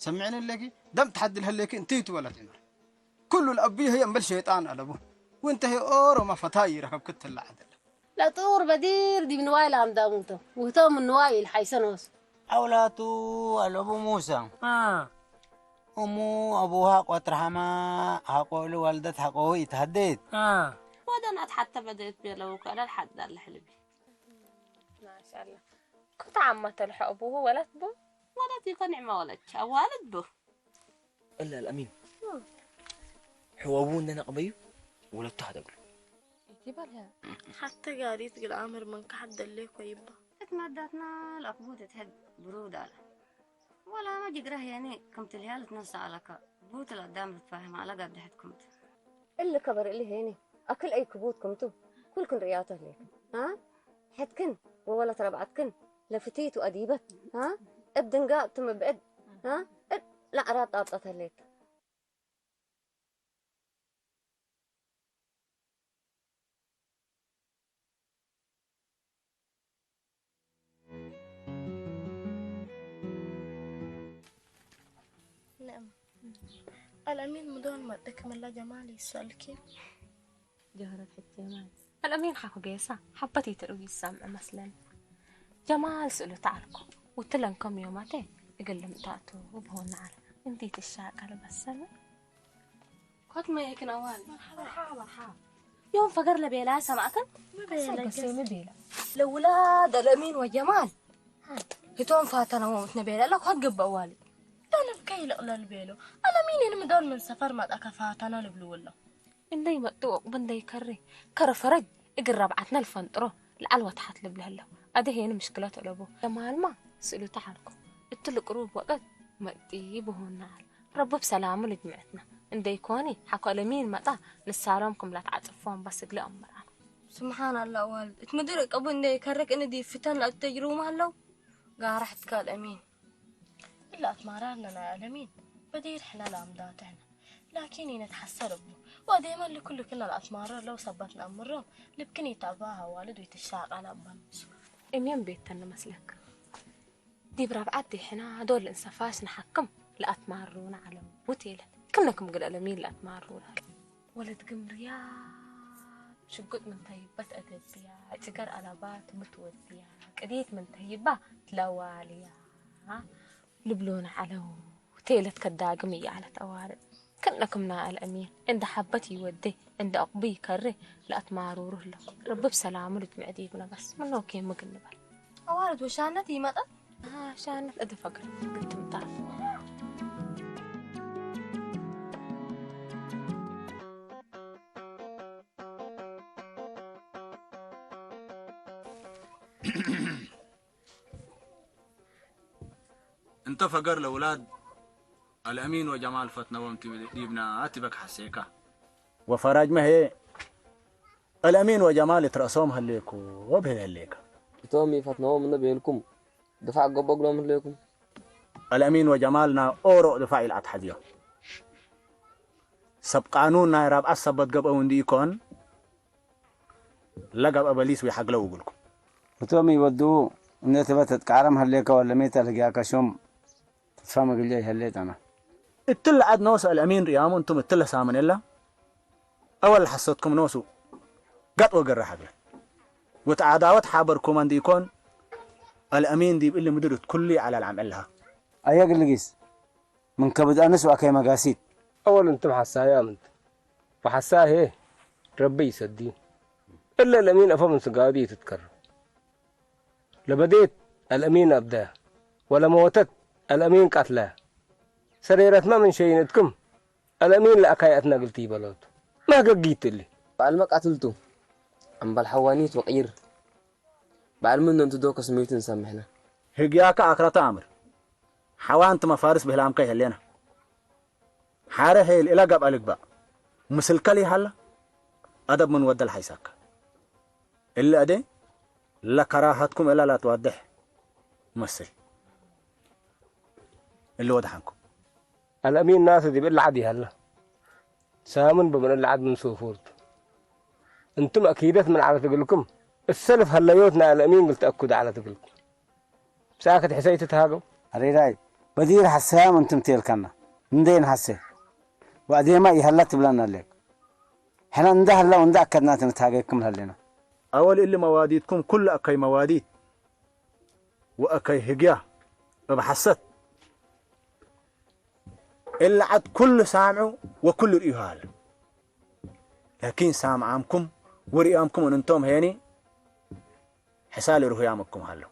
ሰሚዕኒ ኣለኪ? ደም ትሓድል ህለኪ እንታይ ትበለት ይመር? ኩሉ ለአብይ ህየ እምበል ሸይጣን ኣለቡ። ወንተ ህየ ኦሮማ ፈታይ ይረከብ ክትላ ዓደለ። ለጡር በዲር ዲብ ንዋይ ለአምዳሙቶ። ውህቶም ንዋይ ኢልሓይሰን ወስ። አውላቱ አለቡ ሙሳ። አ። እሙ አቡሃ ቆትርሃማ ሐቆሉ ወልደት ሐቆሁ ኢትሃደት። አ። ወደን አትሓተ በደት ቤለው ከለል ሓዳል ሕልቢ። ማሻአላ። ክብታ ዓማ ተልሖ አቡሁ ወላት ቡ? ወላት ይኮን ኒዕማ ወለች። አዋልድ ቡ። እለ አልአሚን። ሕወቡ እንደነቅበዩ ወለቱ ሀደግሉ። ይባል ያ። ሓተ ጋሪት ግል አምር መንካሕ ደሌ ኮይባ። እትናዳትና ለአክቡት እትሕድ ብሩድ አለ። ወላ ማ ጅግራ ህየኒ ክምትልያ ልትነሳ አለካ። ቡት ለአዳም ልትፋህም አለ ጋር ድሕት ክምት። እሊ ከበር እሊ ሄኒ አክል አይ ክቡት ክምቱ ኩልክን ርእያቶ ህሌክን። አ? ሕትክን ወወለት ረብዓትክን ለፍቲት ወአዲበት። አ? እብ ድንጋ እብ ትምብዕድ። አ? እብ ለዐራት ጣብጠት ህሌክ። نعم. الأمين مدون مدك من لا جمال يسألكي. جهرت حتى جمال. الأمين حاكو قيسا. حبتي تروي السمع مثلًا. جمال سألو تعركو. وتلن كم يوماتي. يقلم تاتو وبهون على. انتي تشاك على بسمة. ኮት መይክን ኣዋል። መርሓባ፣ መርሓባ። ዮም ፈገር ለቤላ ሰማዕክን? መቤላ ገስ፣ ገስ። መቤላ። ለውላድ አልአሚን ወጀማል። ህቶም ፋተና ወምት ነቤላ ለኮት ግበ ኣዋል። ዳነብ ከይልቕ ለልቤሎ። አልአሚን የንምዳን ምን ሰፈር ማጣ ከፋተና ልብልውሎ። እንደይ መጥወቅ ብንደይ ከሬ። ከረ ፈረጅ እግር ረብዓትና ልፈንጥሮ። ለዓል ወተሓት ልብለህሎ። አደሄን ምሽክለት ኣለቦ። ጀማልማ ስእሉ ተሓርኮ። እትል ቅሩብ ወቀት መጢ ብሆና አል። ረቢ ብሰላሙ ልጅምዕትና። እንደይኮኒ ሓኮ ለሚን መጣ ንሳሎም ክም ላትዓጽፎም በስግለ እምራን። ስብሓን አላህ ዋልድ። እት ምድር እቀቡ እንደይ ከረክ እን ዲ ፍተን ለአተጅሩም አለው። ጋራሕትካ ለሚን። እላ አትማራርና ናይ አለሚን በዴር ሕና ለአምዳትሕና። ላኪን ይነትሐሰር እቡ። ወዴመ ልኩልክና ለአትማረር ለው ሰበት ነአምሮም። ልብክን ይተአባህ አዋልድ ወይትሻቃል አባን። እሜን ቤተን መስለክ። ዲብ ረብዓት ዲሕና ዶል እንሰፋሽ ንሓክም ለአትማሩና ዐለው ቴለ። ክነክም ግለ ለሚን ለአትማሩና። ወለት ግምርያ ሽጉጥ ምንተይበት አገብያ፣ ጭገር አለባት ምትወድያ፣ ቅዲት ምንተይባ ለዋልያ ልብሉና ዐለው። ቴለት ከዳግም እያለት አዋርድ። ክነክምና አልአሚን እንደ ሐበት ይወዴ እንደ አቅቡ ይከሬ ለአትማሩሩ ህለው። ረቢ ብሰላሙ ልጅምዕ ዲብነ በስ ምነው ኬ ምግል ንበል። አዋርድ ወሻነት ይመጣል። አ፣ ሻነት እደ ፈቅር ግትምታ። እንተ ፈገር ለውላድ አልአሚን ወጀማል ፈትነዎም ዲብና አትበክ ሐሴካ። ወፈራጅ መሄ አልአሚን ወጀማል እት ረእሶም ህሌኮ ብሄ ህሌከ። እቶም ኢፈትነዎም እንደ ቤልኩም ድፋዕ ገቦ እግሎም ህሌኩም። አልአሚን ወጀማል ናይ ኦሮቅ ድፋዕ ኢልአትሐዝዮም። ሰብ ቃኑን ናይ ራብዓት ሰበት ገብአው እንዲ ኢኮን ለገብአ በሊስ ወይሐግለው እግልኩም። እቶም ይወድኡ እነ ትበ ተትቃረም ህሌከ ወለሜተ ለህግያከ ሹም ትፋ መግልጃ ይህሌት አና። እትለ ዐድ ኖሰ አልአሚን ርያሙ እንቱም እትለ ሳምን እላ አወል ሐሰትኩም ኖሱ ገጥ ወገረ ሐግለ ወተዓዳወት ሓበርኩም እንዲ ኢኮን አልአሚን ዲብ እሊ ምድር እት ኩሉ ይዐላል ዓም እልሃ። አየ ግልጊስ ምን ከብድ አነስ ወአከይ መጋሲት። አወል እንትም ሐሳያም እንት ወሐሳሄ ረቢ ይሰዲ። እለ ለሚን አፎ ምን ስጋዱ ይትትከር። ለበዴት አልአሚን አብደ ወለመወተት አልአሚን ቃትለ። ሰሬረትመ ምን ሸይንትክም አልአሚን ለአካይ አትነግልቲ ይበሎት። ማገጊት እሊ። በዐልመ ቃትልቱ እምበል ሐዋኒት ወቂር። በዐል ምኑ እንቱ ዶከ ስሜቱ እንሰምሕነ። ህግያከ አክረተ አምር። ሐዋንት መፋርስ ብህላምከ ይህሌነ። ሐረ ሄል እለ ገብአ ልግበእ። ምስልከ ሊሀለ አደብ ምን ወደ ለሐይሳከ። እሊ አዴ ለከራሀትኩም እለ ላትዋድሕ መስል። እሊ ወድሐንኩም። አልአሚን ናሰ ዲብ እለ ዐድ ይሀለ። ሳምን በምን እለ ዐድ ምን ሱፉርቱ። እንቱም አኪደት ምን ዐለት እግልኩም፣ እሰልፍ ሀለዮት ናይ አልአሚን እግል ተአኩድ ዐለት እግልኩም። ሳክት ሕሰይ ትትሃገው። አሬራይ፣ በዲር ሐሰያም እንትም ትልካና። እንዴ ንሐሰ። ወአዴማ ይሐላ ትብላና ለክ። ሕና እንደ ሐላ ወእንደ አከድናት ንታገክም ለሐሌና። أول اللي مواديدكم كل أكي مواديد وأكي هجيا بحسد. إلا عد كل سامع وكل رئيها هل. لكن سامعامكم ورئيامكم أن أنتم هيني حسال رهيامكم هلو.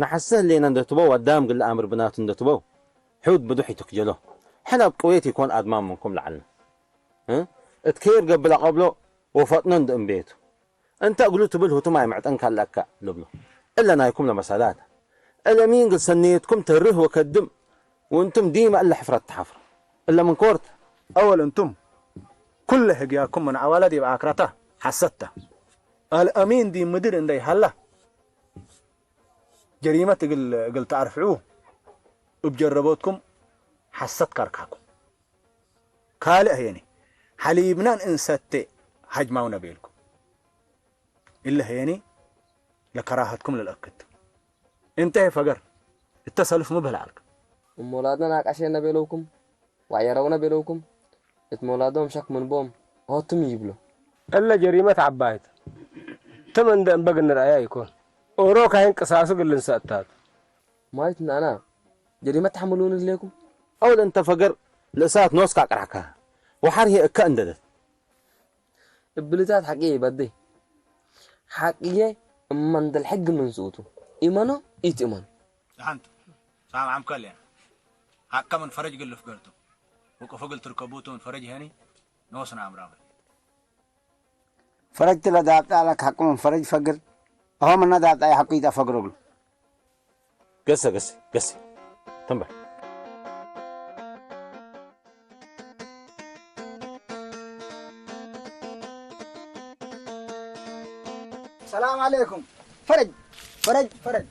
ንሓሰ ህሌና እንደትበው ኣዳም ግለ ኣምር ብናቱ እንደትበው ሑድ ብዱሕ ይትክጀሎ። ሕና ኣብ ቅዌት ይኮን ኣድማም ምንኩም ለዓልና። እ? እትከይር ገብላ ቀብሎ ወፈጥኖ እንደ እምቤቱ። እንተ እግሉ ትብል ሁቱም ኣይምዕጠን ካላካ ልብሎ። እለ ናይኩም ለመሳላት። እለ ሚን ግል ሰንየትኩም ተርህ ወከድም ወንቱም ዲማ እለ ሕፍረት ተሓፍሩ። እለ ምን ኮርት። أول أنتم كل هجياكم من عوالة دي بعكرتا حسدتا. الأمين دي مدير اندي هلا. جريمة قل قل تعرفعوه. وبجربوتكم حسد كاركاكم. ካልእ ህየኒ ሓሊብናን እንሰቴ ሃጅማው ነቤልኩም። እለ ህየኒ ለከራሃትኩም ለልአክት። እንተ ፈገር እተሰልፍ ምበል ዓልክ። እሞላድና ናቃሸ ነበለውኩም ዋየረውነ ቤለውኩም። እትሞላዶም ሸክ ምንቦም ሆቱም ይብሎ። እለ ጀሪመት ዓባይት ትም እንደ እምበግ እንርአያ ይኮን። ኦሮ ካይን ቅሳሱ ግልን ሰእታት። ማይት ናና ጀሪመት ተሐምሉን እድሌኩም። አውል እንተ ፈገር ለእሳት ኖስካ አቅራካ ወሐር ሄ እካ እንደደት። እብልታት ሐቂ ይበዴ ሐቂዬ እመንደል ሕግ ምን ዝኡቱ ኢመኖ ኢትእመኖ። ደሓንቱ ሳምዓም ከልያ ሐቀ ምን ፈረጅ ግልፍ ገርቱ ወቅፉ ግል ትርከቡቱ ምን ፈረጅ ሄኒ ኖስና አምራበ። ፈረጅት ለዳብጣ ለክ ሐቁ ምን ፈረጅ ፈግር አሆ ምና ዳብጣ የሐቁ ይጣ ፈግሮ ብሎ። ገሰ ገሰ ገሰ ተንበር። ሰላም አለይኩም። ፈረጅ ፈረጅ ፈረጅ።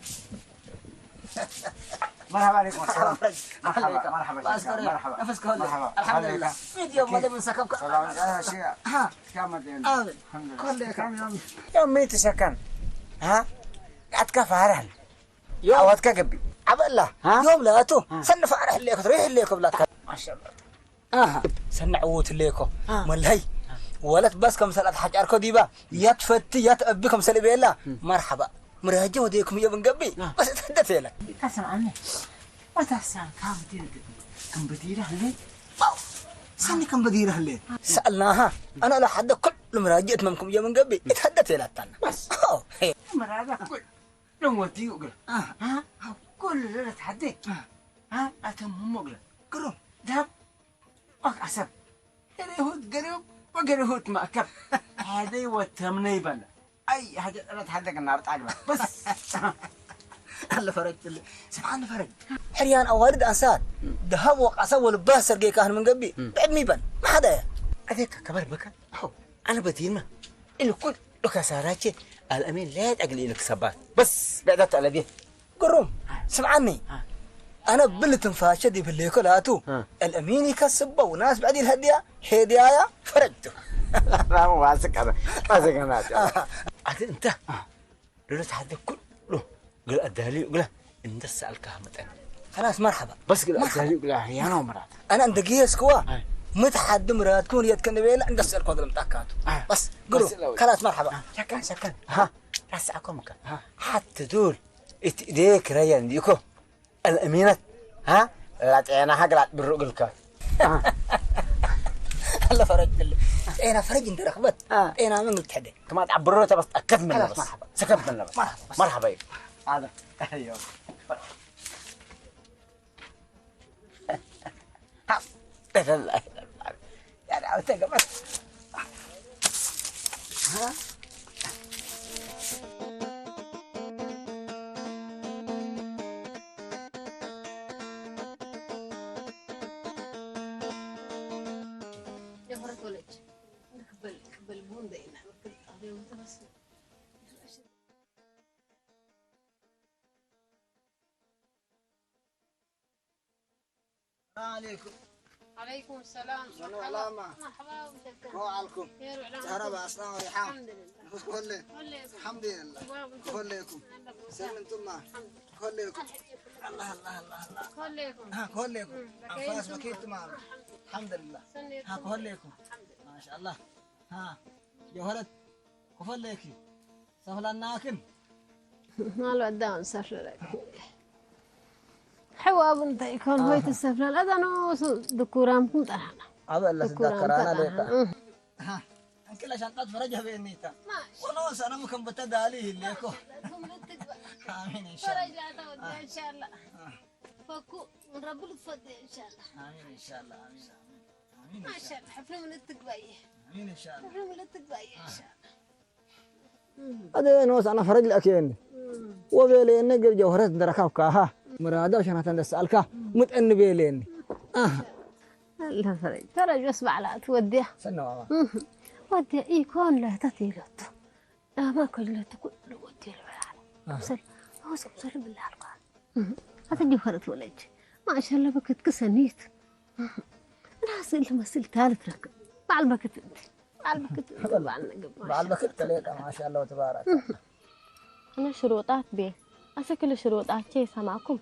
مرحبا عليكم السلام. مرحبا مرحبا شكرا مرحبا مرحبا. نفسك هلا. مرحبا. الحمد لله. فيديو ما من سكبك. سلام يا شيخ. ها. كم الدين؟ الحمد لله. كل كم يوم؟ يوم ميت سكن. ها؟ قعد كفارهن. يوم. عوض كقبي. عبالله. ها؟ يوم لا أتو. ها؟ سن فارح ليك، ريح ليك بلاك. ما شاء الله. أها. سن عوت ليكو. ها. ملهي. ولت بس كم سلات حجاركو ديبا. يا تفتي، يا تأبي كم سلي بيلا. مرحبا. مراجع وديكم يا بن قبي. ها. بس تحدث لك. تسمع عني. وتحسن كم بدير كم بدير هلي. واو. سني كم بدير هلي. سألناها. أنا لا حد كل مراجعة منكم يا بن قبي. يتحدث لك تانا. بس. أوه. هي. مراجعة كل. لو ودي يقول. آه. ها؟ كل ليلة تحدي. آه. ها؟ أتم هم مقلة. قرو. دهب. أك عسب. قريهوت قريب وقريهوت مأكب. هذا هو التمني بلا. أي حاجة أنا أتحدى النار تعجبك. بس. الله فرج اللي. سبحان فرج. حريان أوارد أنسات. دهب وقعسب ولباس سرقي كاهن من قبي. بعد ميبان. ما حدا يا. أذيك كبر بك. هو. أنا بدينا. إنه كل لك ساراچ الأمين لا تقلي لك سبات. بس بعدت على دي. قروم، سمعني. أنا بلت نفاشة دي بالليكو لاتو. ها. الأمين يكسب وناس بعد الهدية، هدية يا فرجته. لا، مو ماسك أنا. ماسك أنا. أنت، أنت. لولو تحدى كله. قل أدالي، قل. أنت سألك متى. خلاص، مرحبا. بس قل مرحبا. أدالي، قل يا نو مرات. أنا عند جيس كوا. هاي. متحد مرات كون يتكن بيلا عند السر كون لم تكاتو. آه. بس، قلو. بس الأول. خلاص، مرحبا. آه. شكرا، شكرا. ها. راسعكم كان. ها. حتى دول. إت-، إيديك ريان ديكو. الأمينة. ها؟ لا، أنا هقلع بالرقل كان. آه. الله فرج ال-، أنا فرج أنت رخبت. آه. أنا من قلت حدي. كما تعبروا تبس أكد من خلاص، بس. مرحبا. سكت من بس. مرحبا، بس. مرحبا. هذا. أيوه. لا، لا، لا، لا. يعني، عاوز تلقى بس. ها؟ يا فرت ولد. كبل، كبل بون دينا. السلام عليكم. عليكم السلام. شنو مرحبا. علامة؟ مرحبا وشكرا. روح عليكم. خير وعلامة. كهرباء، أصلاً وريحان. الحمد لله. كله. كله. الحمد لله. بابا. كلكم. الحمد لله. سلمتم ما؟ الحمد لله. ከሆሌኩም። አላህ፣ አላህ፣ አላህ፣ አላህ። ከሆሌኩም። አ፣ ከሆሌኩም። እም፣ በቃ አንፋስ ይስማ። በኪት ማለት። አልሐምዱሊላህ። ሰኔ አ፣ ይስማ። ከሆሌኩም። አልሐምዱሊላህ። ማሻአላህ። አ፣ ጀውሀረት፣ ከሆሌኪ። ሰፍላናክን። ማሉ አዳም ሰፍለለክ። ሕዋቡ እንታይ ይኮን? አሃ። ሆይ ትሰፍላል። አዛ ነው ሱ ድኩራምኩም ጠራና። አበ አለ ድኩራም ትዳከራና ተጠራና። ሌጣ። እህ። ها، أنك لا شنطة فرج هبينيتا. ماشي. والله سنة ممكن بتدالي ليكو. هم للتقوى. آمين إن شاء فرج الله. لا تودي آه. إن شاء الله. آه. فكو، من رب الفضل إن شاء الله. آمين إن شاء الله، آمين، آمين. آمين إن ما شاء شاء الله. الله، حفلة من التقوى. آمين إن شاء الله. حفلة من التقوى إن آه. شاء الله. أدي نوس أنا فرج لك يعني. وبيلي إنك جوهرات دركبك ها. مرادة وشنطة دسالك. متأن بيلي إني. آه. الله فرج. فرج بس بعلا توديه. سنة بابا. እህ፣ ወዲ ኢኮን ለህተት ኢለቱ። ዳማ ከለቱ ኩሉ ወዲ ልበላል። ኣህ። ምሰል፣ ኣውስ ምሰል ብላልኳ። እህ፣ ኣተ ጀውሀረት ወለጅ። ማሻላ በከት ክሰኒት። እህ፣ ራስ ልመስል ታልት ረክ። በዓል በከት እንት። በዓል በከት እንት። በዓል ነግብ። በዓል በከት ተለቀ። ማሻላ ተባረክ። እህ። أنا شروطات بي. أسكل شروطات شي سمعكم.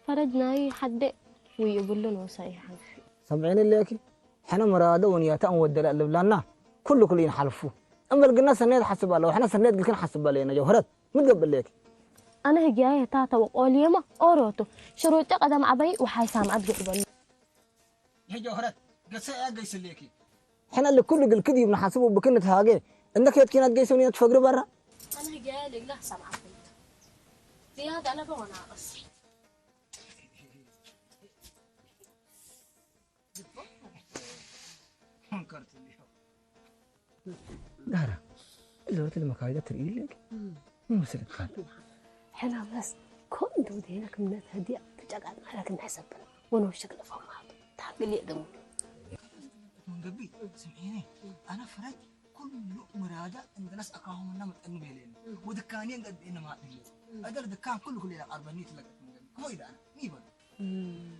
فرج ناي حد ويقول له نوسا يحن. سمعيني ليكي؟ ሕነ ምራደ ወንያታ እንወደላ ልብላና ኩሉ ኩሉ ይንሓልፉ። እምበል ግና ሰናየት ሓስብ ኣለዎ፣ ሕነ ሰናየት ግልክን ሓስብ ኣለና ጀውህረት ምትገብር ለየኪ። ኣነ ህግያየ ታተ ወቆልየማ ኦሮቱ ሽሩጨ ቀደም ዓበይ ውሓይ ሳምዓት ግዕበሉ። ይህ ጀውህረት ገሰ ያገይስ ለየኪ። ሕነ ልኩሉ ግልክድ ይብን ሓስቡ ብክን ትሃገ እንደ ከየት ኪናት ገይሰ ወንያት ፈግሪ በራ። ኣነ ህግያየ ልግላ ሳምዓት ዝያድ ኣነ በሆና ቀሲ። ዳራ፣ እዛ ወተት መካይዳ ትርኢ ኣለኪ? እም። ምን መሰለክ? ሕና በስ ኮን ደው ደይና ክምነት ህዲያ ተጨቃጭና ለክ ንሕሰብና። ወነው ሸክለ ፈማቱ። ታግል የደሙ። መንገቢ፣ ስምዒኒ፣ ኣነ ፍረጅ ኩሉ ምራዳ እንተነስ ኣካሁምና መጠን ቤሌን። ወድካኔ እንገድ እነ ማጥሌ። እም። ኣገር ድካን ኩሉ ኩሉ ኢላ ቀርበኒ ትለቀት መንገቢ። ክፎ ኢላ ኣነ፣ ይበል። እም።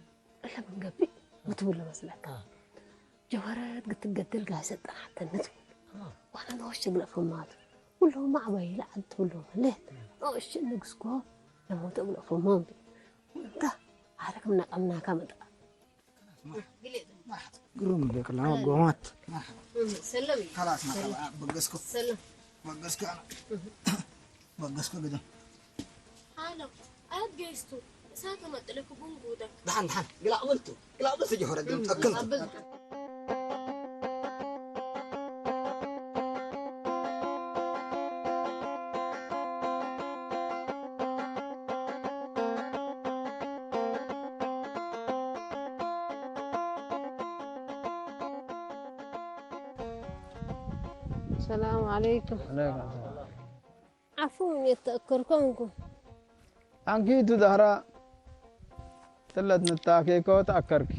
እለ መንገቢ፣ ምትብሎ መስለካ። አ። ጀወረት ግትገደል ጋር ሰጠናተነት። አ። ዋና ነወሽ ግለፎማት። ሁሉ ማዕባይ ለዓድ ትብሎ መለት። አ። ነወሽ ንግስኮ ለሞተ ግለፎማም። እንታ፣ ዓረክምና ቀምናካ መጣ። ግሩም ደቅላ ጎማት። ሰለም። خلاص ما بقسكو. ሰለም። በገስኩ ኣነ። በገስኩ ግድም። ሃሎ፣ ኣት ገይስቱ፣ እሳተ መጥለኩ ቡን ጉደክ። ደሓን፣ ደሓን፣ ግላዕ በልቱ፣ ግላዕ በልቱ ጀሆረ፣ ግልም ጠክል። ኣብል። ሰላም ዓለይኩም። ዓለይኩም ሰላም። ዓፉ፣ የተእከርኩም እንኩ። ኣንኪ ቱ ዳህራ ጥለት ንታኬኮ ተኣከርኪ።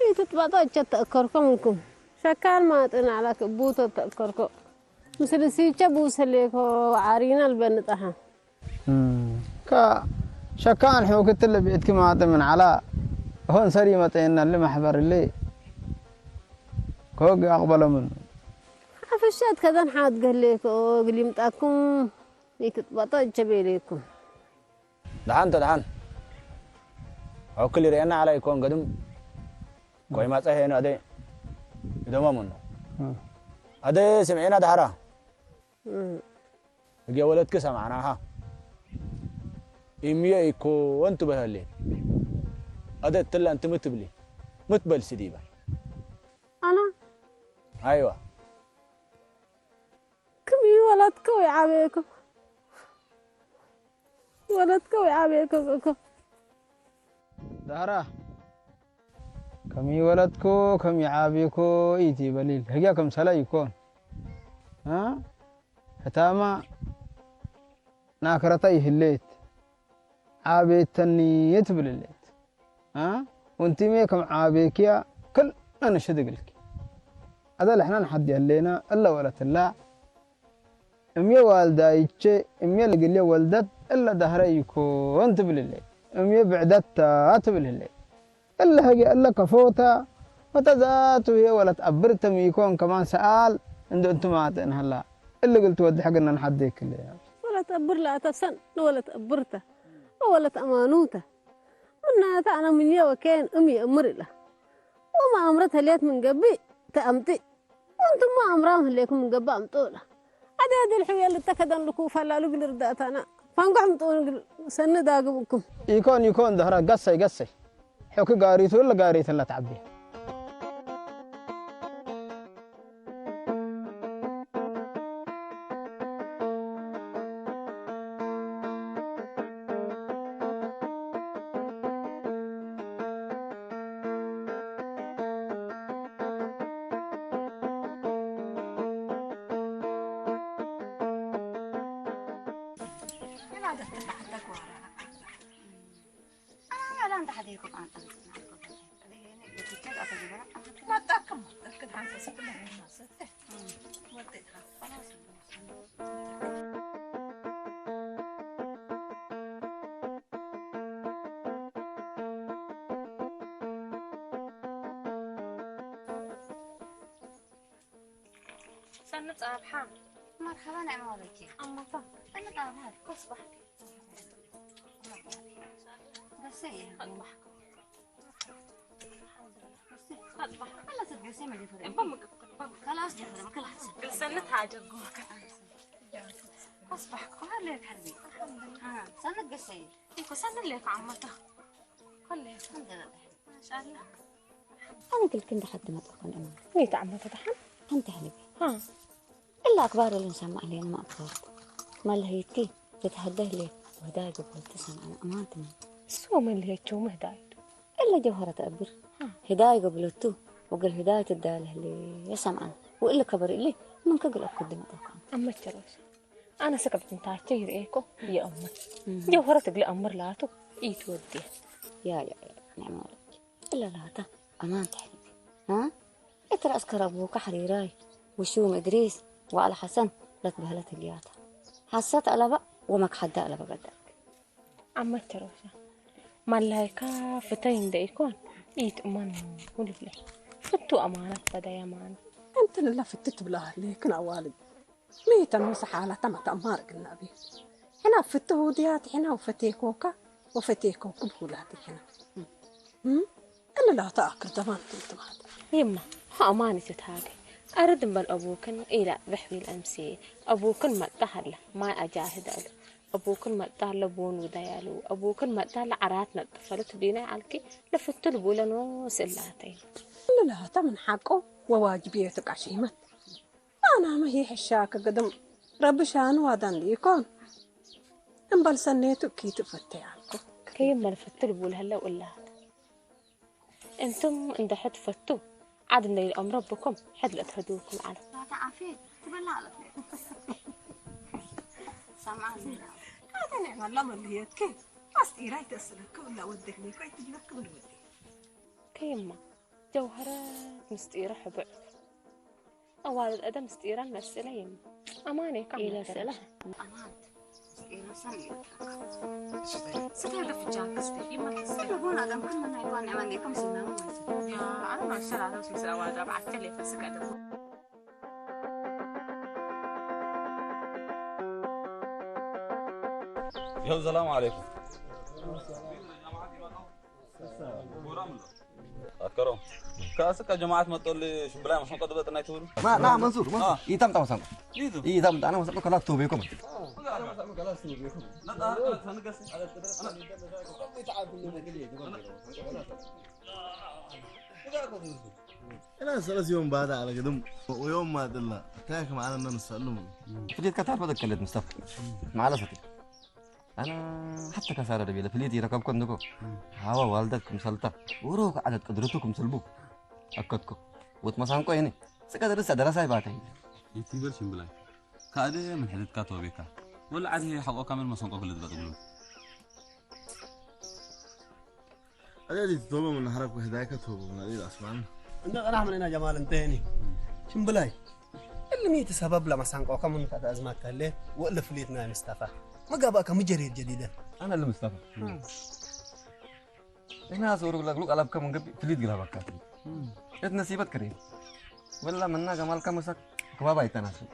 ኢትጥባጦ እቸ ተእከርኩም እንኩ። ሸካን ማጥን ዓላክ ቡቶ ተእከርኮ። ምስል ሲቸ ቡሰሌኮ ዓሪና ልበንጠሃ። እም፣ ካ ሸካን ሕውክት ለብዒትኪ ማጥ ምን ዓላ ሆን ሰሪ መጠየና ለማሕበር እለ ኮግ ኣቕበሎ ምኑ። ሓፈሻት ከዛን ሓት ገሌኮ ግሊምጣኩም ይትጥባጦ እቸ ቤሌኩም። ደሓን ተደሓን። ዖክል ይርእየና ዓላ ይኮን ገድም ኮይማ ጸሄኑ ኣደ ይደመሙን። እም። ኣደ ስምዒና ደሓራ። እም። እጌ ወለድኪ ሰማዕናሃ። ኢምዮ ኢኮ ወንቱ በህሌ። ኣደ ትላ እንት ምትብሊ። ምትበል ስዲባ። ኣና? ኣይዋ። ክም ይወለድኮ ይዓበየኮ። ወለድኮ ይዓበየኮ እኮ። ዳህራ። ከም ይወለድኮ፣ ከም ይዓብኮ ኢቲ በሊል። ህግያ ከም ሰለ ይኮን። አ? ህታማ ናክረታ ይህሌት። ዓቤተኒ ትብልሌት። አ? ወንቲሜ ከም ዓቤክያ ክል ኣነሽድግልኪ። ኣዛ ለሕና ንሓዲ ያሌና እለ ወለትላ። እምየ ዋልዳይቼ፣ እምየ ልግልየ ወልደት እለ ዳህረ ኢኮን ትብልሌ። እምየ ብዕደታ ትብልሌ። እለ ሀጌ እለ ከፎታ፣ ወተዛቱ ህየ ወለት አብርተ ሚኮን ከማን ሰኣል እንዶ እንቱ ማተ እንሀላ። እለ ግል ትወድሐ ግነን ሐዴክለ። ወለት አብር ለአተሰን ወለት አብርተ። ወለት ኣማኑተ ምናተ ኣነ ምንየ ወኬን እም የእምር ኢላ። ወማ ኣምረት ህልየት ምን ገብእ ተኣምጢ። ወንትሞ ኣምራም ህሌኩም ምን ገብእ ኣምጦ ኢላ። ኣዲ ኣዲ ልሕውየ ልተከደን ልኩ ፈላሉ ግል ርዳእታና ፋንጓ ምጥውን ግል ሰኒ ዳግብኩም። ይኮን ይኮን ድሕረ ገሰይ ገሰይ ሕኩ ጋሪቱ ለጋሪት ለትዓቢ። ሰኒ ጻብሓ። መርሓባ ናይ ማለኪ። ኣሞታ። ሰኒ ጻብሓ። ኮስባሕ። ደሰ እየ። ከላስ ጀፈረ፣ ከላስ። ግልሰነት ሃጀጎ። ኮስባሕ፣ ኮሃለ ከርቢ። ሰኒ ገሰ እየ። እኮ ሰኒ ለካ ኣሞታ። ኮለ። ማሻኣላ። ኣንግል ክንዲ ሓዲ መጣ ኮን እማ። ወይ ተዓመተ ተሓን። ኣንተ ሕልቢ። ሃ። إلا أكبار اللي نسمع علينا ما أكبر. ما اللي هيتي تتهدى لي وهداي قبل تسمع أنا أمانتنا. سو ما اللي هيتشو مهداي. إلا جوهرة أبر. ها. هداي قبل تو وقال هداي تداله لي يا سمعان. وإلا كبر إلي من كقل أكد ما توقع. أما تشروش. أنا سكبت انتاج تير إيكو يا أمي. جوهرة تقلي أمر لاتو. إيت ودي. يا يا يا نعم عليك. إلا لاتا أمان تحبي. ها؟ إترى أسكر أبوك حريراي. وشوم إدريس وعلى حسن لا تبهلت الياتا. حسات على بق ومك حدا على بقدك. عمتي روشا. ملايكا فتين ديكون. إيت أمان ولبلي. فتو أمانة بدا يا مان. أنت لا فتت بلا ليكن أوالد. ميتا مسحالة تما تأمار قلنا بي. حنا فتو ديات حنا وفتيكوكا وفتيكوك بولاتي حنا. هم؟ أنا لا تأكل زمان كنت بعد. يما، ها أماني تتهاجي. أرد بل أبوكن إلى بحوي الأمسي. أبوكن ما تهلا، ما أجاهد ألو. أبوكن ما تهلا بون وديالو. أبوكن ما تهلا عرات نطفلت دينا علكي. لفتو البولن وسلاتي. أنا لا تمن حقه وواجبيتك عشيمت. ኣናመ ይሕሻ ክግድም ረብሻን ዋዳን ይኮን እምበል ሰኔቱ ኪቱ ፈተ ያልኩ። ከይመል ፈቱ ልቡል ህለው እላት። እንቱም እንደ ሕድ ፈቱ ዓድ እንደ ይልኦም ረብኩም ሕድ ለእትህዱኩም ዓለ። ናታ ዓፌ ትበላ ኣለት። ሰምዓኒ። ካተ ኒዕማ ኣላ መልህየትኪ። ኣስጢራ ይተስለክ ወላ ወደክ ሊኮ ይትብለክ ወላ ወደክ። ከይማ ጀውሃረት ምስጢረ ሕቡዕ። ኣዋልድ ኣደ ምስጢረን መስእለ የም። ኣማን እየ ካብ ኢለ መስእለ። ኣማን ምስጢረ ሰም እዩ። ስጋ ደፍጃ ክስተ ይመልስ። ስለ ሆነ ኣዳም ከም ናይ ዋን ኣማን እየ ከም ስና ማለት ነው። ያ ኣነ ማሻላ ኣዳም ስለ ኣዋልድ ኣብ ዓስከል ይፈስቀ ደሞ። يو السلام عليكم. ኣከሮም ካስካ ጀማዓት መጦል ሽምብላይ መሰንቆ ድበጥ ናይ ትብሉ ማ ና መንሱር መንሱር አ። ይታምጣ መሰንቆ ሊቱ ይታምጣ ኣና መሰንቆ ከላት ተውቤኩም ነጣ ከላት ተንገስ أنا ثلاث يوم بعد على قدم ويوم ما دلا تاك معنا الناس سألهم. فديت كتاب هذا كلت مصطفى. مع الأسف. ኣነ ሓተ ከሳረ ደቤለ ፍልይቲ ይረከብኮ እንድኮ ሃዋ ዋልደት ክምሰልታ ውሮ ከዓለት ቅድርቱ ክምሰልቡ ኣከትኮ ወት መሳንቆ የኔ ስቀ ደርሰ ደረሳይ ባተይ ይትንገር ሽምብላይ ካደ ምን ሕደትካ ተወቤካ ወላ ዓድ ሓቆካ ምን መሰንቆ ክልትበጥ ብሎ أنا اللي تطلبه من حرك وهدايك تطلبه من اللي أسمعنا. عندك أنا من هنا جمال انتهيني. شن بلاي؟ اللي ميت سبب لما سانقو كم من كذا أزمة كله ولا فليتنا مصطفى. ما جابك مجرد جديدة. أنا اللي مصطفى. هنا صورك لك لك ألعب كم من قبل فليت قلبك كاتب. إت نصيبت كريم. ولا منا جمال كم مسك كبابا يتناسو.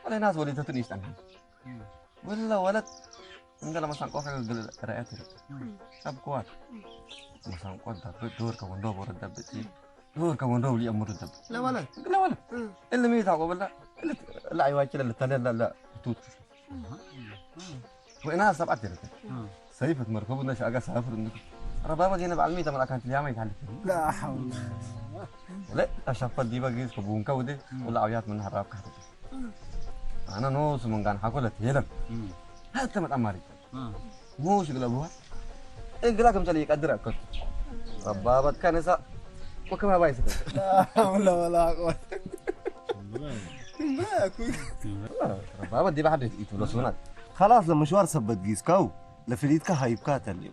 ولا ناس وليتتني يستنى. ولا ولد እንገለ መሳንቆ ከግል ረአት ይርቅ። ሰብ ኮዋት። መሳንቆ ዳብ ዶር ከወንዶ ቦረ ዳብ ቲ ዶር ከወንዶ ብሊ አምሩ ዳብ። ለባለ። ለባለ። እልሚ ታቆበላ። እልት ላ ይዋጭለ ለተለ ላ ላ ቱት። ወእና ሰባት ይርቅ። ሰይፈት መርከቡ ነሽ አጋ ሳፍር እንክ። ረባባ ዜና በዓል ሜታ መልአካን ትልያማ ይታለፍ። لا حول. لا أشفت دي بقى كبون كودي ولا عيات من هراب كهرب. أنا نو سمن كان حكولة يلم. هات تمت أماري. موش قلبوها. إيه قلبك مثل يقدر أكل. ربابة كنسة. وكما بايس. لا حول ولا قوة. ما أكو. ربابة دي بحد يتولى سونا. خلاص لمشوار سبت جيسكاو. لفليتك هايبكا تليو.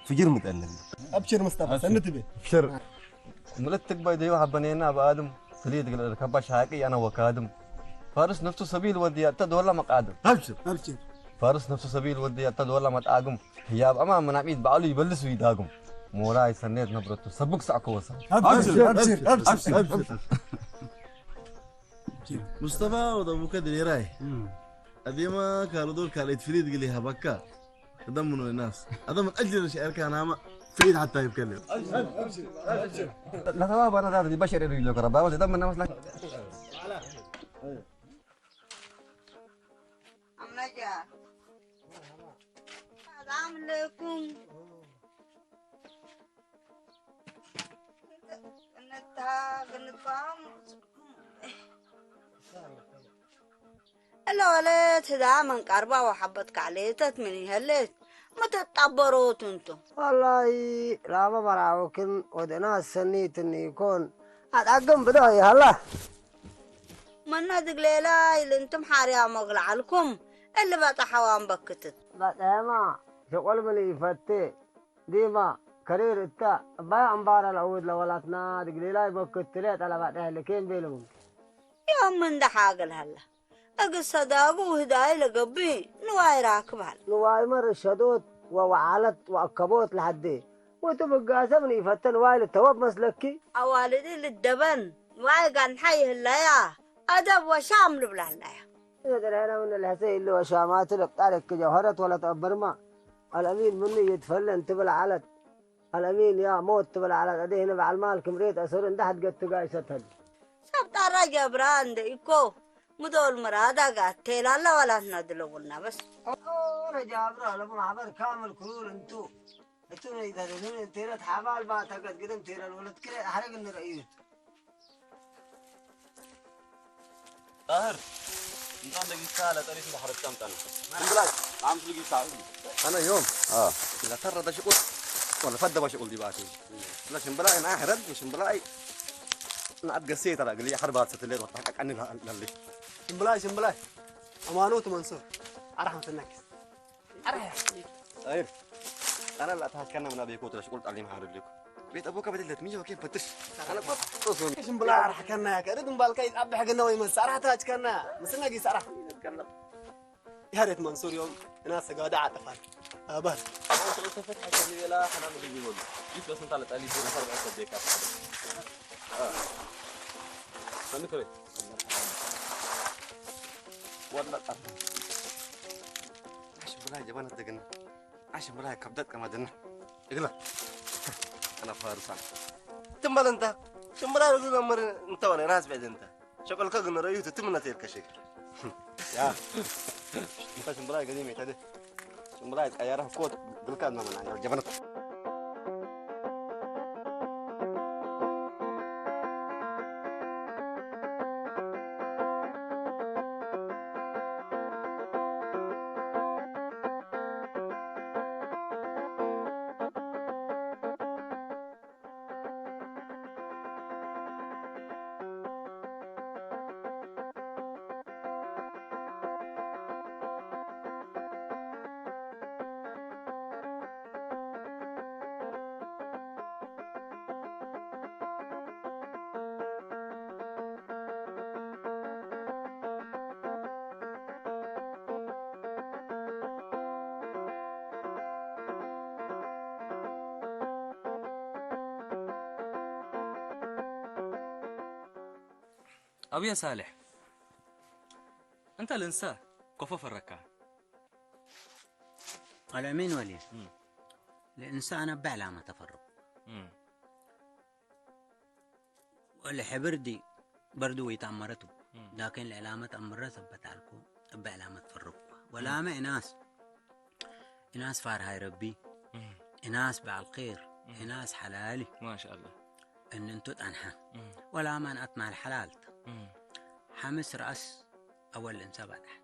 فجر متأنن. أبشر مصطفى، سنت بي. أبشر. ملتك باي ديو حبنينا بآدم. فليت قال كباش هاكي أنا وكادم. فارس نفسه سبيل ودي أتد ولا مقادم. أبشر. أبشر. فارس نفسه سبيل ودي أتد ولا متآقم. هي أب أما من عميد بعلو يبلس ويداقم. موراي سنيت نبرته سبق سعكو وسا. أبشر. أبشر. أبشر. أبشر. مصطفى وضبوك دليراي. أديما كارو دور كاليت فريد قلي هبكا. تضمنوا الناس. هذا من أجل الشعر كان أما فريد حتى يتكلم. لا ثواب أنا ذات البشر يريد لك ربا ولا دم الناس لك. أمجا. السلام عليكم. نتا-، نتا-، እለ ወለት ህዳ ምን ቀርባ ወሐበት ካዕሌተት ምን ይሀሌት ምትጠበሮት እንቱ። ወላሂ ላመ መራውክን ወደና ሰኒትኒ ይኮን አጣግም ብዶ ይሀላ። መና ድግሌላ ኢልንትም ሓርያ መግለዓልኩም እሊ በጣ ሐዋን በክትት። በጣማ ሸቆል ምን ይፈቴ ዲማ ከሪር እታ እባያ እምባራ ለአውድ ለወላትና ድግሌላ ይበክት ትሌ ጠለባጤ ህልኬን ቤልሙን። ዮም እንደ ሓግል ሀለ። እግል ሰዳጉ ውህዳይ ለገብእ ንዋይ ራክብ ሀለ። ንዋይመ ርሸዶት ወወዓለት ወአከቦት ለሀዴ። ወቱ ብጋሰ ምን ኢፈተ ንዋይ ልተወብ መስለኪ? አዋልዲ ልደበን ንዋይ ጋንሓ ይህለያ። አደብ ወሻም ልብላ ህለያ። እዘ ደርሄነ ምን ለሐሰ ኢሉ ወሻማቱ ለቅጣል እክ ጀውሀረት ወለተአበርማ። አልአሚን ምኑ ይትፈለን ትብል ዐለት። አልአሚን ያ ሞት ትብል ዐለት። አደህነ በዐል ማል ክምሬት አሰሩ እንደ ሐድገት ትጋይሰት ሀል። ሰብ ጣራ ጀብራ እንደ ኢኮ ምዶል ምራዳ ጋቴላላ ወላትና ድለውና በስ። ኦረ ጃብራ ለቡ ማሕበር ካምል ኩሉል እንቱ። እቱ ነይተደልን እንቴነት ሓባል ባተገት ግድም ቴረል ወለት ክረ ሐረግ እንረእዩት። ጣህር፣ እንኳን ለጊሳ ለጠሪፍ ለሐረግ ጫምጣ ነው። ዝም ብላ አምስሉ ጊሳ። አነ ዮም። አዎ። ለተረደ ሽቁል ወለ ፈደባ ሽቁል ዲባቲ። ለሽምብላ እና ሐረግ ሽምብላ። ንዓት ገሴ ተላ ግሊ ሐርባት ስትሌት ወጣ ቀቀኒ ላልሽ። ሽምብላ ሽምብላ። አማኖት መንሱር። አራህ ተናኪስ። አራህ። አይር። አና ላ ታስከና ምና ቤኮ ተላ ሽቁል ጣሊ ማሐረግ ሊኩ። ቤት አቦካ በደለት ሚጆ ከን ፈትሽ። አና ቆጥ ጦሶ። ሽምብላ አራህ ከና ያከ። ርድም ባልካይ አብሕ ገና ወይ መስ አራህ ታች ከና። ምስና ጊስ አራህ። ያሬት መንሱር ዮም እና ሰጋዳ አጠፋል። አባል። ተፈት ሐከም ሌላ ሐና ምግብ ይሆን። ይህ በስንት አለ ጣሊ ቢሆን ሰርባ ሰደካ። ሰንከረ። ወላ ጣፋ። አሽ ብላ ጀባና ተገና። አሽ ብላ ከብደት ከማደና። እግላ። አና ፋርሳን። ትምበል እንተ። ሽምብላ ርግዝ ነምር እንተ ወለ ራስ ቤት እንተ። ሸቀልከ ግን ረዩ ትትምነት የልከ ሸክ። ያ። እንተ ሽምብላ ገዜ ሜታ ደ። ሽምብላ ቀያራ ኮት ግልካ ነው መና ጀበነት። አቡየ ሳልሕ፣ እንተ ልንሰ ኮፎ ፈረካ። الأمين ولي. الإنسان بعلامة تفرق. والحبر دي برضو يتأمرته. لكن العلامة تأمرها ثبت عليكم. بعلامة تفرق. ولا ما إناس. إناس فار هاي ربي. إناس بعلى الخير. إناس حلالي. ما شاء الله. إن أنتو تنحى. ولا ما نأت مع الحلال. حمس رأس أول إنسان بطحت.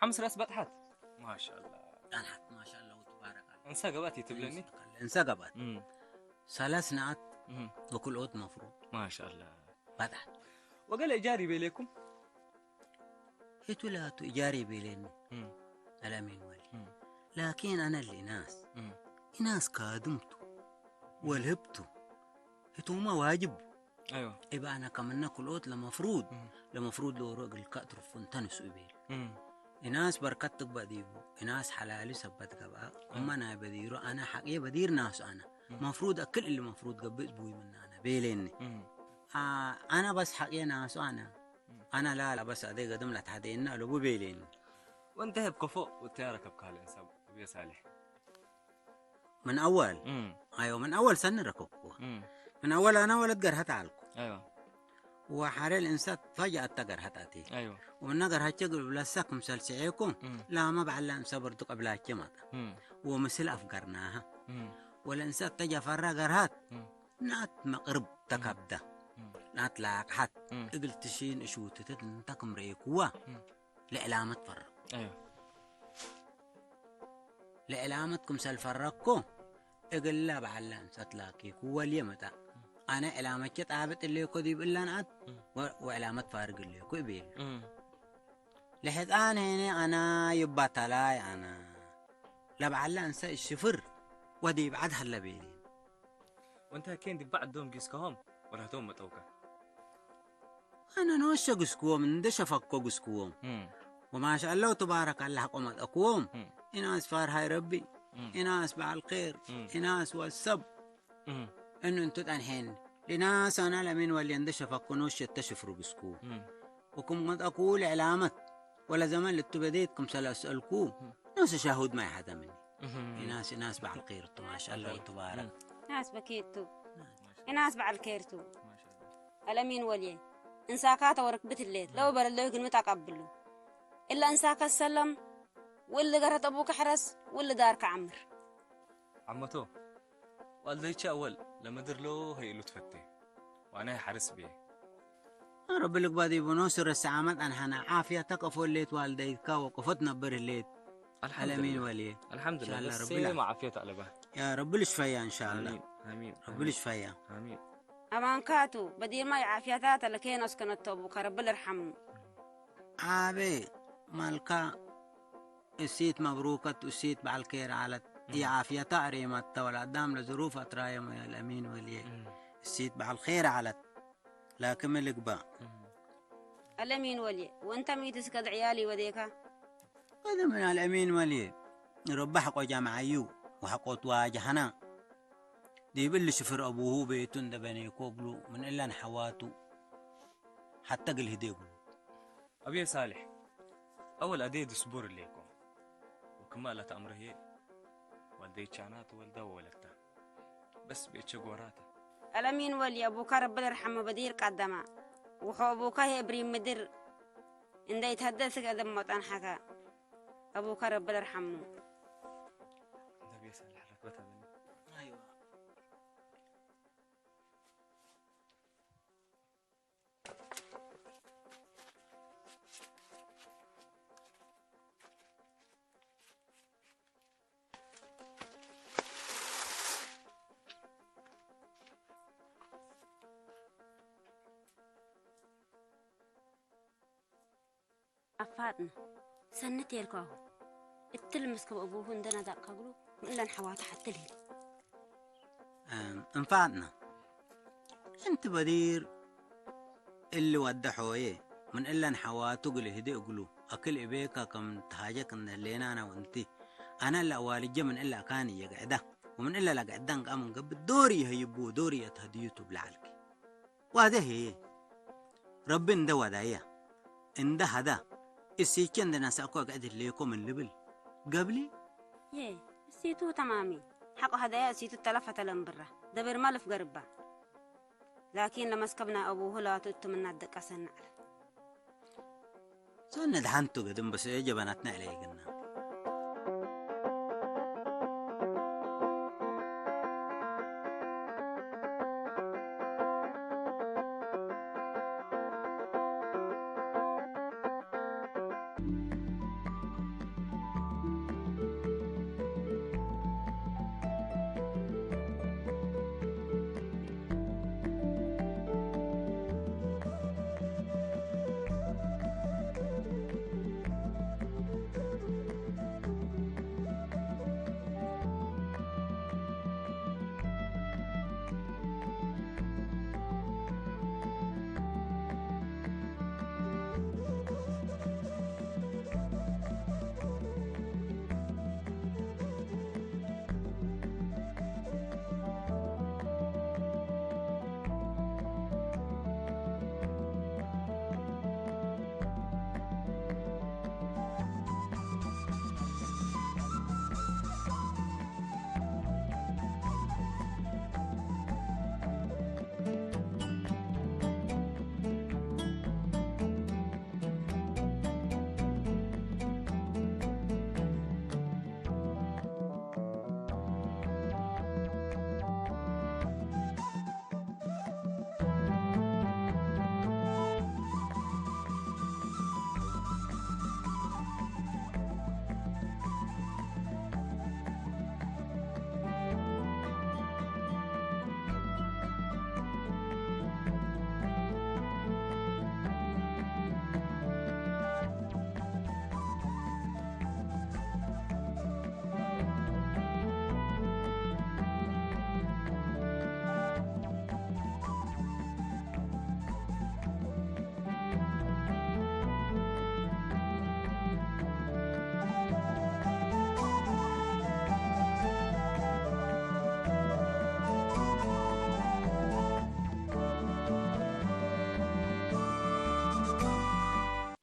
ሓምስ ራስ በጥሓት። ما شاء الله. ጣንሓት ما شاء الله وتبارك الله. እንሳ ገባት እዩ ትብለኒ። እንሳ ገባት እም፣ ሰለስ ንኣት እም፣ ወክልኦት መፍሩድ ما شاء الله። በጥሓት ወገለ እጃር ይቤሌኩም። ሂቱ ላቱ እጃር ይቤሌኒ እም፣ አለሚን ወሊ እም፣ ላኪን አነ ልኢናስ እም፣ ኢናስ ካድምቱ ወልህብቱ ህቱማ ዋጅብ አይዋ። ኢባ አነ ከምነ ክልኦት ለመፍሩድ እም፣ ለመፍሩድ ለወሮ እግልካ እትርፉ እንተንሱ ይቤል እም፣ ኢናስ በርከት ትግበእ ዲቡ ኢናስ ሓላሊ ሰበት ገብአ እማ ናይ በዲሩ አነ ሓቅየ በዲር ናሱ አነ መፍሩድ አክል እሊ መፍሩድ ገብእ ዝብዊ ምናነ ቤሌኒ እም፣ አነ በስ ሓቅየ ናሱ አነ አነ ላላ በስ አደይ ገድም ለትሓደየና ለቡ ቤሌኒ ወንተ ህብ ከፎ ወተያ ረከብካ ለእንሳብ ብየ ሳሌሕ ምን አወል እም፣ አዮ ምን አወል ሰኒ ረከብኩዋ እም፣ ምን አወል አነ ወለት ገርሀት አልኩ አይዋ። ወሓረ ልእንሳት ፈጃአት ተገርሀት አቲ አይዋ። ወምነ ገርሀቸ ግብለሳ ክምሰል ስዔኩ እም፣ ላመ በዓላ እንሰ በርዱ ቀብላቸ ማጣ እም፣ ወምስል አፍገርናሃ እም፣ ወለእንሳት ተጃፈራ ገርሃት እም፣ ናት መቅርብ ተከብዳ እም፣ ናት ላቅሓት እም፣ እግል ትሺን እሽውትተት እንተ ክምረኤኩዋ እም። ልዕላመት ፈረኩ አይዋ። ልዕላመት ክምሰል ፈረኮ እግላ በዓላ እንሰት ላኪኩ ወልየ መጣ አነ ዕላመቸ ጣብጥ እሌኮ ዲብ እላን አት እም። ወ- ወዕላመት ፋርግ እሌኮ እቤል እም፣ ለሕፃን ሄነ አና ይባታላይ አና ለበዓላ እንሰ እሽፍር ወዲብ ዓድ ሀለ ቤሌ ወንተ ኬን ዲባዕ ዶም ጊስካሆም ወላቶም መጠውካ። አነ ኖሸ ግስክዎም እንደ ሸፈኮ ግስክዎም እም፣ ወማሻአላህ ተባረክ አላህ ቆመጠክዎም እም፣ ኢናስ ፋርሃይ ረቢ እም፣ ኢናስ በዓል ኸይር እም፣ ኢናስ ወሰብ እም፣ እኑ እንቱ ጠንሐን ሊናስ አና ለሚን ወሊ እንደ ሸፈኮ ኖሸ ተሽፍሩ ግስኩ እም፣ ወኩም መጠኩ ልዕላመት ወለ ዘመን ልትበዴት ክምሰል አስአልኩ ኖስ ሻሁድ ማይ ሐተምኒ እም፣ ኢናስ ኢናስ በዓል ኸይር ቱ ማሻአላህ ተባረክ ናስ በኬቱ እናስ በዓል ከይርቱ አለሚን ወልየ እንሳካ ተወርክ ብትሌት ለው በረለዩ ግን ምጣቃብሉ እላ እንሳካ ሰለም ውል ገረጠቡ ከሕረስ ውል ዳር ከዓምር ዓመቶ ዋልደይቻ አወል ለምድር ሎ ሀይሉ ትፈቴ ዋና ሓርስ ቤ ረቢ ልግባ ዲቡኖ ስረስ ዓመት አንሐና ዓፍያ ተቀፎ ሌት ዋልደይካ ወቀፎት ነብር ሌት አለሚን ወልየ አልሐምዱሊላህ ኢንሻአላህ በስ ረቢ ላ- ማዓፍየት አለባ ያ ረቢ ልሽፈያ ኢንሻአላህ አሚን አሚን ረቢ ልሽፈያ አሚን አማንካቱ በዲማ የዓፍያታት ለኬን አስከነተቡ ከረቢ ልርሐሙ ዓቤ ማልካ እሲት መብሩከት እሲት በዓል ኬር ዓለት የዓፍያታ አሬማታ ወለአዳም ለዝሩፍ አትራየም አለሚን ወልየ እሲት በዓል ኬር ዓለት ላክም ልግባ አለሚን ወልየ ወንተ ሚት እስከ ድዕያሊ ወዴካ ቀደምን አልአሚን ወልየ ረቢ ሐቆ ጃምዓዩ ወሐቆት ዋጃህና ዲብል ሽፍር አቡሁ ቤቱ እንደ በኔኮ እግሉ ምን እለን ሐዋቱ ሐተ ግል ህዴ እግሉ አብየ ሳልሕ አወል አዴ ድስቡር እሌኮ ወክማ ለተአምረህየ ዋልደይቻና ተወልዳ ወወለታ በስ ቤቸ ጎራተ አለሚን ወልየ አቡካ ረቢ ልርሐሙ በዲር ቀደማ ውሖ አቡካ የእብሪ ምድር እንደ ይትሀደስ ገደም መጠንሐከ አቡካ ረቢ ልርሐሙ እንደ ቤት ሳልሕ ረክበት አለኒ አፋጥነ ሰንት የልኳሁ እትል ምስክብ እቡሁ እንደ ነዳቅ ከብሉ ምእለን ሐዋተ ሐትል ሂል እንፋጥና እንቲ በዲር እሊ ወደ ሖየ ምን እለን ሐዋቱ ግል ህዲ እግሉ አክል እቤካ ከም ተሃጀክ እንደ ሌናና ወንቲ አነ ለአዋልጀ ምን እለ አካን እየግዕዳ ወምን እለ ለግዕዳን ቃምን ገብእ ዶር ይሀይቡ ዶር የተህድዩ ቱብለ ዐልኪ ዋደ ህየ ረቢ እንደ ዋዳያ እንደ ሀዳ እሲቼ እንደ ነሳእኮ አግዕድ ህሌኮ ምን ልብል ገብሊ ዬ ሲቱ ተማሚ ሓቆ ሃዳያ ሲቱ ተለፈተለ እምብራ ደብር ማለፍ ገርባ ላኪን ለመስከብና ኣቡ ሁላቱ እትምና ደቀሰና ዓለ ሰነ ድሓንቱ ገድም በሰ ጀበናትና ኢለ ይግና